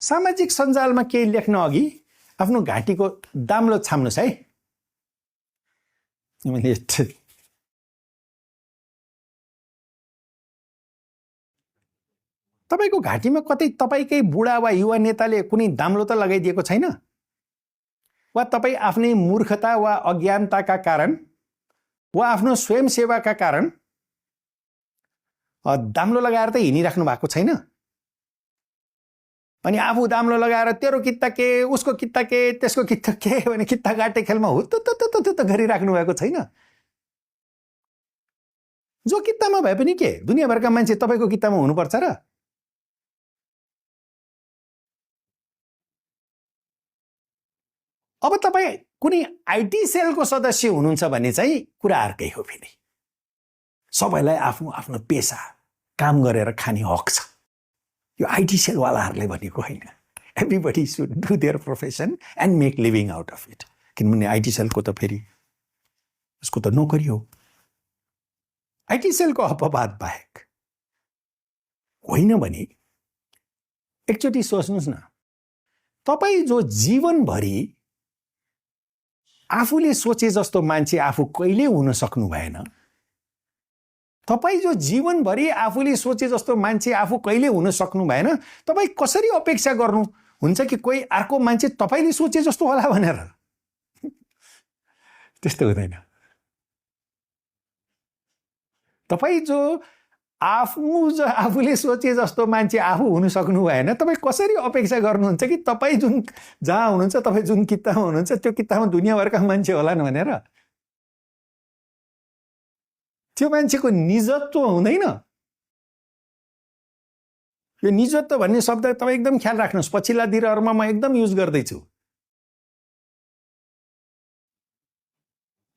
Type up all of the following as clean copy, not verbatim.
सामाजिक सञ्जालमा केही लेख्न अघि आफ्नो घाँटीको दाम्लो छाम्नुस् है। तपाईको घाँटीमा कतै तपाईकै बुढा वा युवा नेताले कुनै दाम्लो त लगाइदिएको छैन? वा तपाई आफ्नै मूर्खता वा अज्ञानताका कारण वा आफ्नो स्वयंसेवाका कारण दाम्लो लगाएर त हिँडिराख्नु भएको छैन? अनि आफू दाम्लो लगाएर तेरो कित्ता के, उसको कित्ता के, त्यसको कित्ता के भने कित्ता गाटे खेलमा हुत्त गरिराख्नु भएको छैन? जो कित्तामा भए पनि के दुनियाँभरका मान्छे तपाईको कित्तामा हुनुपर्छ र? अब तपाई कुनै आईटी सेलको सदस्य हुनुहुन्छ भने चाहिँ कुरा अर्कै हो। फेरि सबैलाई आफ्नो आफ्नो पेशा काम गरेर खाने हक छ। यो आईटी सेलवालाहरूले भनेको होइन। Everybody should do their profession and make living out of it. किनभने आईटी सेलको त फेरि उसको त नोकरी हो। आईटी सेलको अपवाद बाहेक होइन भने एकचोटि सोच्नुहोस् न, तपाई जो जीवनभरि आफूले सोचे जस्तो मान्छे आफू कहिले हुन सक्नु भएन, तपाई जो जीवनभरि आफूले सोचे जस्तो मान्छे आफू कहिले हुन सक्नु भएन, तपाई कसरी अपेक्षा गर्नु हुन्छ कि कोही अर्को मान्छे तपाईले सोचे जस्तो होला भनेर? त्यस्तो हुँदैन। तपाई जो आफूले सोचे जस्तो मान्छे आफू हुन सक्नु भएन, तपाई कसरी अपेक्षा गर्नुहुन्छ कि तपाई जुन जहाँ हुनुहुन्छ, तपाई जुन कित्तामा हुनुहुन्छ त्यो कित्तामा दुनियाँभरका मान्छे होलान् भनेर? त्यो मान्छेको निजत्व हुँदैन। यो निजत्व भन्ने शब्द तपाई एकदम ख्याल राख्नुहोस्। पछिल्ला दिनहरुमा म एकदम युज गर्दैछु।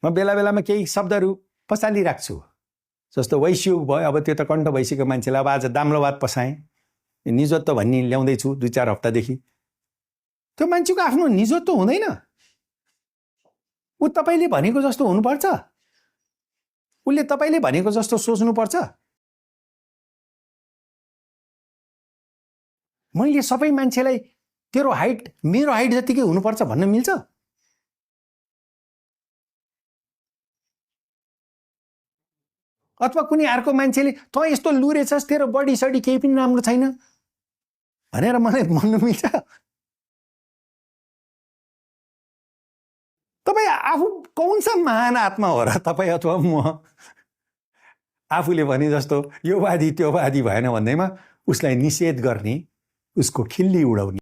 म बेला बेलामा केही शब्दहरू पसालिराख्छु। जस्तो वैश्युग भयो, अब त्यो त कण्ठ भइसकेको मान्छेलाई अब आज दाम्लोवाद पसाएँ, निजत्व भन्ने ल्याउँदैछु 2-4 हप्तादेखि। त्यो मान्छेको आफ्नो निजत्व हुँदैन। ऊ तपाईले भनेको जस्तो हुनुपर्छ, उसले तपाईले भनेको जस्तो सोच्नुपर्छ। मैले सबै मान्छेलाई तेरो हाइट मेरो हाइट जतिकै हुनुपर्छ भन्न मिल्छ? अथवा कुनै अर्को मान्छेले त यस्तो लुरे छस्, तेरो बडी सडी केही पनि राम्रो छैन भनेर मलाई भन्नु मिल्छ? तपाई आफू कौन सा महान आत्मा हो र तपाई अथवा म? आफूले भने जस्तो यो वादी त्यो वादी भएन भन्दैमा उसलाई निषेध गर्ने, उसको खिल्ली उडाउने।